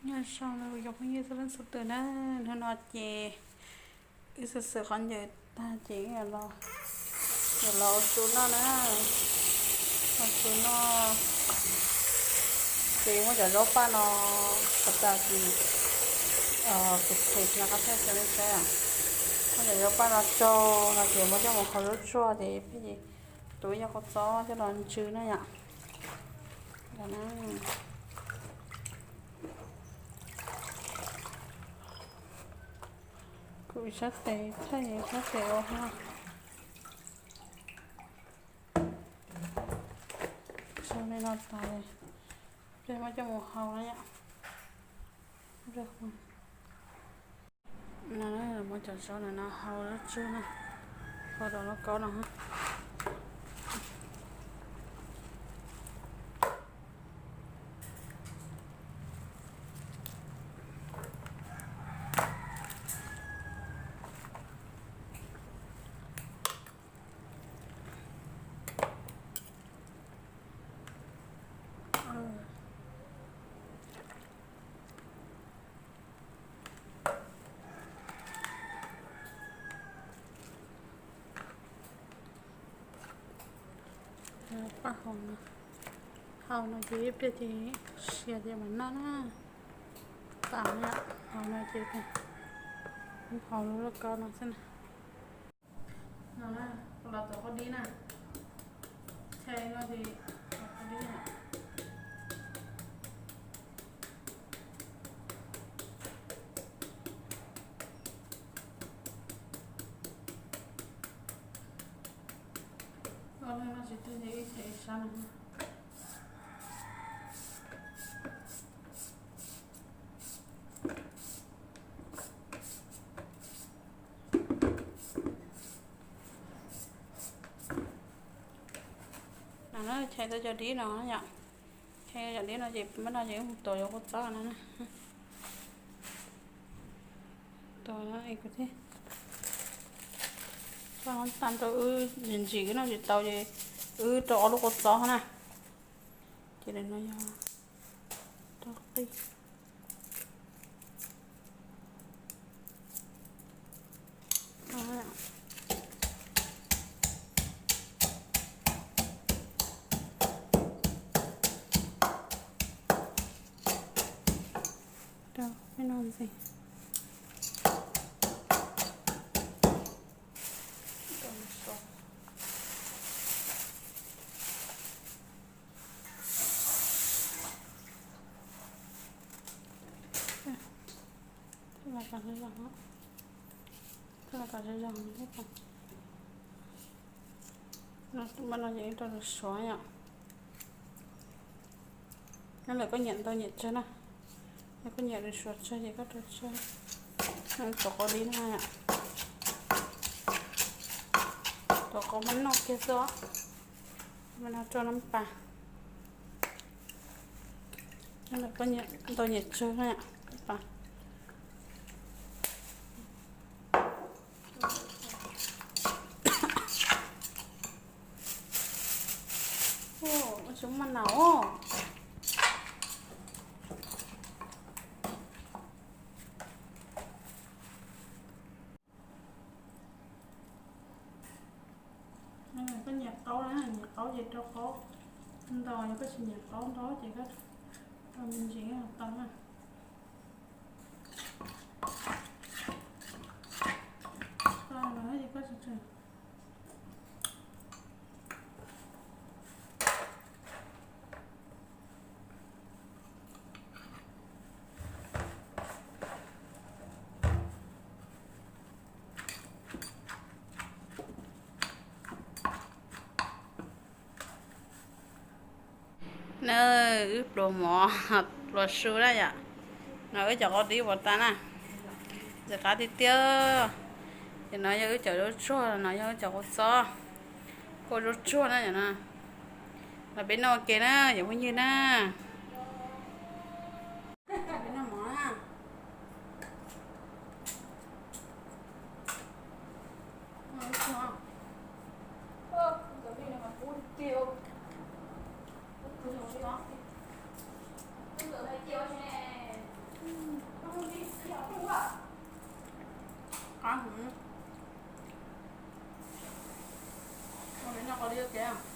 Nyob zoo kuv cov phooj ywg txhua leej txhua tus na, hnub no ces wb xwm xwm qhov ncauj tag ces wb yuav los ua su noj na, ua su noj. Ces muab cov zaub paj no, qhov tas ces kuv them no qab thaj xyoo li saib, muab cov zaub paj no tsau no ces muab coj mus hau zaub tsuag ces peb ces tus yog kua txob coj los ntsw na yom. Kuv sab tes thaij sab tes ua hauj, sau li no tas, peb muab coj mus hau na yom. No muab cov zaub no hau zaub tsuag na, hau rau lauj kaub no. Paj hau no, hau no ces ib pliag ces sia ces mam noj na. Tas no, hau no ces hau lub lauj kaub no xwb na. No na, los tom qab dib na, chaw no ces tom qab dib na. Los no tsis tag ces ib chav ib sab no. No na, chais tau cov dib no yom, chais cov dib no ces peb no ces wb mus tuav yuav kua txob no na. Tuav no es kuv thiaj tso no tag rau wb ntsim ntsim wb noj tsis tau ces wb rau ob lub kua txob na. Ces no yog rau qij. Rau peb no ntxiv. Thij los kom zoo zoo, thij los kom zoo zoo. Mas no ces rau suav yom. Nyob ntawm koj nyiam ntau nyiam tsawg na, yog koj nyiam lwm suav tsawg ces koj rau tsawg. Tuav qau dib no yom, tuav qau mas noj kiag xwb. Mas no rau nab pas, nyob ntawm koj nyiam ntau nyiam tsawg na yom, nab pas. Ua tsis muaj nas os. Koj nyiam qaub na, nyiam qaub ces rau qaub ntau, yog koj tsis nyiam qaub ntau ces koj rau me ntsis tau na. Tau no ces koj tseem Na, wb pluas mov, pluas su na yom. No wb cov qau dib puas tau na, ntxim qab tiag tiag. Ces no yog wb cov zaub tsuag, no yog wb cov kua txob, kua zaub tsuag na yom no. Los peb noj ua ke na cov phooj ywg na. Peb noj mov na. Noj ib pluag. Tus no mas kub tiag. Kub tiag. Tais,